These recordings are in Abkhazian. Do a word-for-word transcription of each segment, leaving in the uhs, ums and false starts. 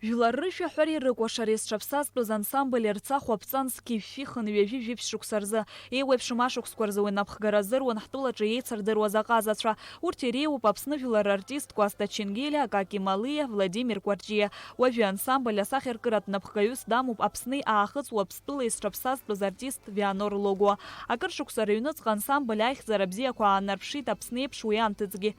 Жәлар рышәаҳәареи рыкәашареи зҽаԥсазтәыз ансамбль Ерцахә аԥҵан зқьи жәшәи хынҩажәи жәиԥшь шықәса рзы, еиуеиԥшым ашықәсқәа рзы уи напхгара азыруан ҳтәылаҿы еицырдыруаз аҟазацәа. Урҭ иреиуоуп Аԥсны жәлар рартист Кәасҭа Ченгелиа, Каки Малиа, Владимир Кәарҷиа. Уажәы ансамбль асахьаркыратә напхгаҩыс дамоуп Аԥсни Аахыҵ Уаԥстәылеи зҽаԥсазтәыз артист Вианор Логуа. Акыр шықәса рыҩныҵҟа ансамбль аихьӡара бзиақәа аанарԥшит Аԥсны еиԥш уи анҭыҵгьы.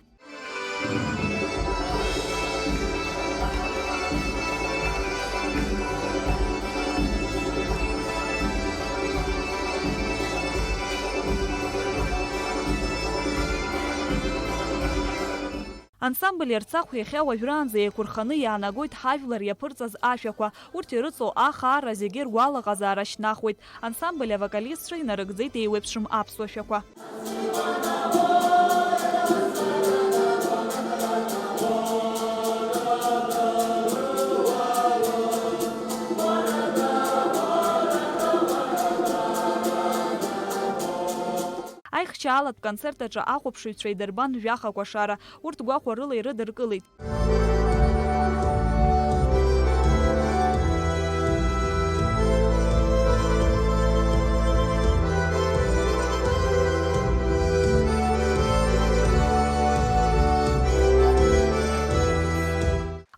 Ансамбль Ерцахә иахьа уажәраанӡа еиқәырханы иаанагоит ҳажәлар иаԥырҵаз ашәақәа. Урҭ ирыҵоу ахаара зегьы ргәалаҟазаара шьҭнахуеит. Ансамбль авокалистцәа инарыгӡеит еиуеиԥшым аԥсуа шәақәа. Аихшьаалатә концерт аҿы ахәаԥшыҩцәа идырбан жәаха кәашара, урҭ гәахәарыла ирыдыркылеит.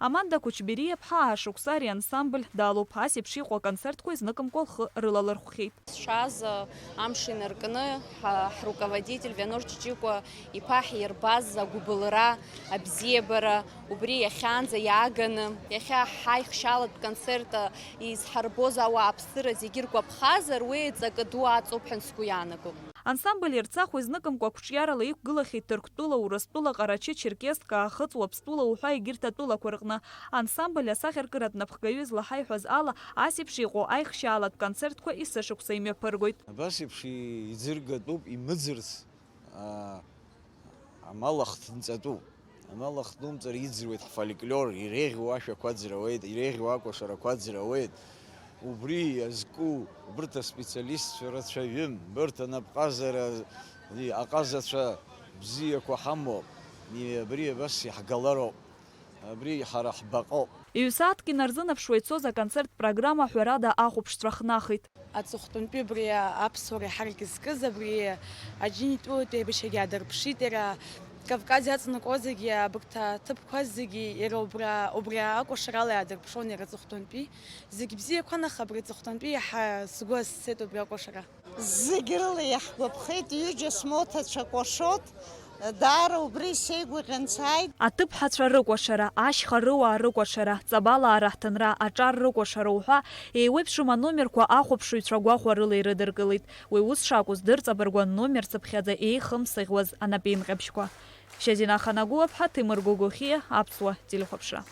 Аманда Кучбериа-ԥҳа ашықәса ари ансамбль далоуп, ас еиԥш иҟоу аконцертқәа изныкымкәа лхы рылалырхәхьеит. Сшааз, амш инаркны, ҳа-, ҳруководитель Вианор Ҷыҷыкәа иԥа ҳирбаз агәыбылра, абзиабара, убри иахьанӡа иааганы, иахьа ҳаихшьалатә концерт изҳарбоз ауааԥсыра зегьы ргәаԥхазар, уи ҵакы ду аҵоуп ҳәа сгәы иаанагом. Ансамбль Ерцахә изныкымкәа қәҿиарала иқәгылахьеит Ҭырқәтәыла, Урыстәыла, Ҟарачы-Черкесск, Аахыҵ Уаԥстәыла уҳәа егьырҭ атәылақәа рҟны. Ансамбль асахьаркыратә напхгаҩы излаҳаиҳәаз ала, ас еиԥш иҟоу аихшьаалатә концертқәа есышықәса имҩаԥыргоит. Абас еиԥш иӡыргатәуп, имыӡырц, аа, амал ахҭынҵатәуп. Амал ахҭнумҵар иӡырҩуеит ҳфольклор, иреиӷьу ашәақәа ӡырҩуеит, иреиӷьу акәашарақәа ӡырҩуеит. Убри иазку, убарҭ аспециалистцәа рацәаҩым, убарҭ анапҟазара, и, аҟазацәа бзиақәа ҳамоуп. И, абри абас иаҳгалароуп. Абри ҳара ҳбаҟоуп. Ҩ-сааҭк инарзынаԥшуа ицоз аконцерт программа ҳәарада ахәаԥшцәа хнахит. Аҵыхәтәантәи абри аԥсуара иҳаракы зкыз абри аџьынџьтәылатәи еибашьрагьы аадырԥшит иара. Кавказ иаҵанакуа зегьы, абарҭ аҭыԥқәа зегьы иара убра, убри акәашарала иаадырԥшуан иара аҵыхәтәантәи. Зегь бзиақәан, аха абри аҵыхәтәантәи иаҳа сгәы азцеит убри акәашара. Зегь рыла иаҳгәаԥхеит, ҩыџьа смоҭацәа кәашот, даара убри сеигәырӷьан сааит. Аҭыԥҳацәа рыкәашара, ашьха рыуаа рыкәашара, Ҵабалаа раҳҭынра, аҿар рыкәашара уҳәа, еиуеиԥшым аномерқәа ахәаԥшыҩцәа гәахәарыла ирыдыркылеит. Уи ус шакәыз дырҵабыргуан номер цыԥхьаӡа еихымсыӷьуаз анапеинҟьабжьқәа. Шьазина Ханагәлаԥҳа, Ҭемыр Гогохиа, Аԥсуа телехәаԥшра.